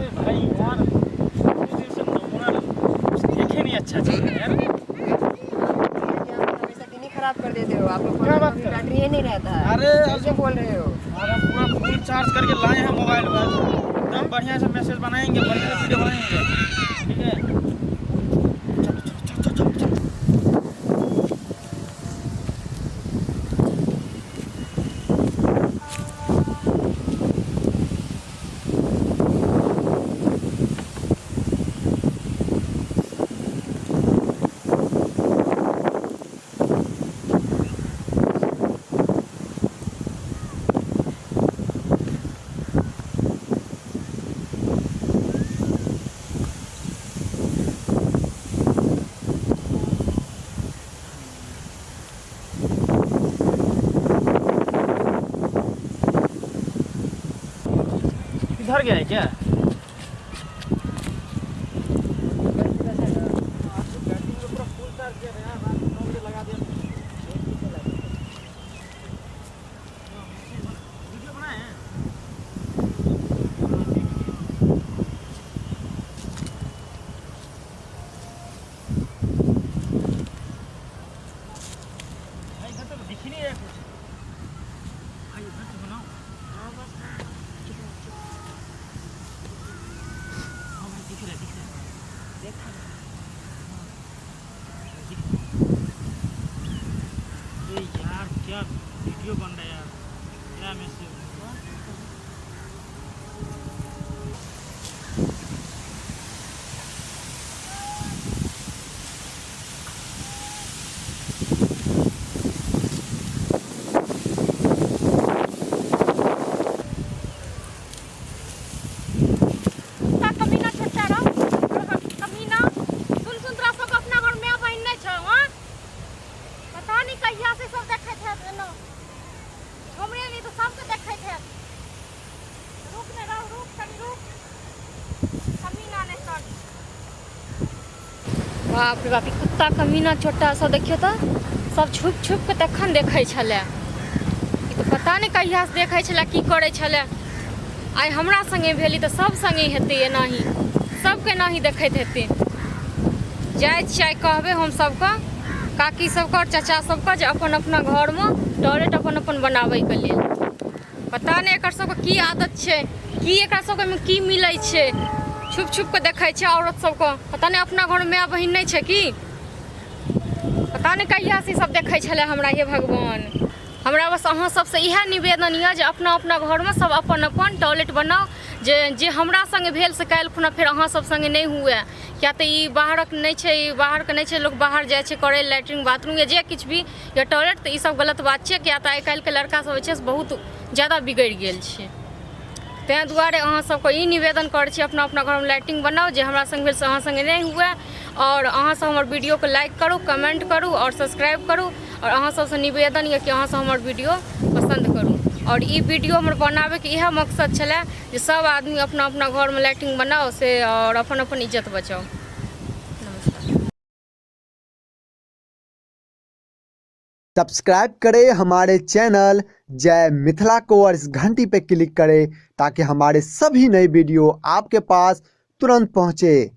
अरे भाई यार, से नमूना कुछ देखे नहीं, अच्छा चीज है यार। हमेशा दिन ही खराब कर देते हो आप लोग। क्या बात कर? बैटरी ही नहीं रहता है। अरे कैसे बोल रहे हो? अरे पूरा फुल चार्ज करके लाए हैं मोबाइल को, एकदम बढ़िया से मैसेज बनाएंगे, बढ़िया से वीडियो बनाएंगे, ठीक है? चलो चलो चलो चलो चलो। इधर गया है क्या? पूरा फुल चार्ज किया था यार, रात 9 बजे लगा दिया। वीडियो बनाए हैं। भाई इधर तो दिख ही नहीं रहा कुछ। भाई इधर से बनाओ। हाँ भाई दिख रहा है, दिख रहा है। देखा दिख रहा है। अरे यार क्या वीडियो बन रहा है यार, क्या मैसेज। कुत्ता कमीना छोटा रहो, कमीना। सुन सुन, तोरा सबके अपना घर माय बहिन नहि छौ? हाँ, पता नहीं कहिया से सब देखैत हैत एना, हमरे नहि तऽ सबके देखैत हैत। रुक ने रह, रुक कनी रुक, कमीना नहि चल। बाप रे बाप, ई कुत्ता कमीना छोटा सब देखियौ तऽ सब छुपि छुपि कऽ तखन देखै छलै। ई तऽ पता नहि कहिया से देखै छलै, की करै छलै। आइ हमरा संगे भेली तऽ सब संगे हेतै एनाही, सबके एनाही देखैत हेतै। जाइ छियै आइ कहबै हम सबके, काकी सबके आओर चाचा सबके जे अपन अपना घरमे टॉयलेट अपन अपन बनाबैके लेल। पता नहि एकर सबके की आदत छै, की एकरा सबके मे की मिलै छै, छुप छुप कऽ देखै छै औरत सबके। पता नहि अपना घरमे माय बहिन नहि छै की? पता नहि कहिया से ई सब देखै छलै हमरा। हे भगवान, हमरा बस अहाँ सबसँ इएह निवेदन यऽ जे अपना अपना घरमे सब अपन अपन टॉयलेट बनाउ, जे जे हमरा संगे भेल से काल्हि खुना फेर अहाँ सब संगे नहि हुए। किया तऽ ई बाहरक नहि छै, ई बाहरके नहि छै। लोक बाहर जाइ छै करै लैट्रिन बाथरूम या जे किछु भी या टॉयलेट, तऽ ई सब गलत बात छै। किया तऽ आइ काल्हिके लड़का सब जे छै से बहुत ज्यादा बिगड़ि गेल छै। ताहि दुआरे अहाँ सबके ई निवेदन करै छी, अपना अपना घरमे लैट्रिन बनाउ, जे हमरा संग भेल से अहाँ संगे नहि हुए। आओर अहाँ सब हमर वीडियोके लाइक करू, कमेंट करू आओर सब्सक्राइब करू। आओर अहाँ सबसँ निवेदन यऽ कि अहाँ सब हमर वीडियो पसन्द करू। आओर ई वीडियो हमर बनाबैके इएह मकसद छलै जे सब आदमी अपना अपना घरमे लैट्रिन बनाउ से आओर अपन अपन इज्जत बचाउ। नमस्कार। सब्सक्राइब करें हमारे चैनल जय मिथिला को और इस घंटी पे क्लिक करें ताकि हमारे सभी नए वीडियो आपके पास तुरंत पहुंचे।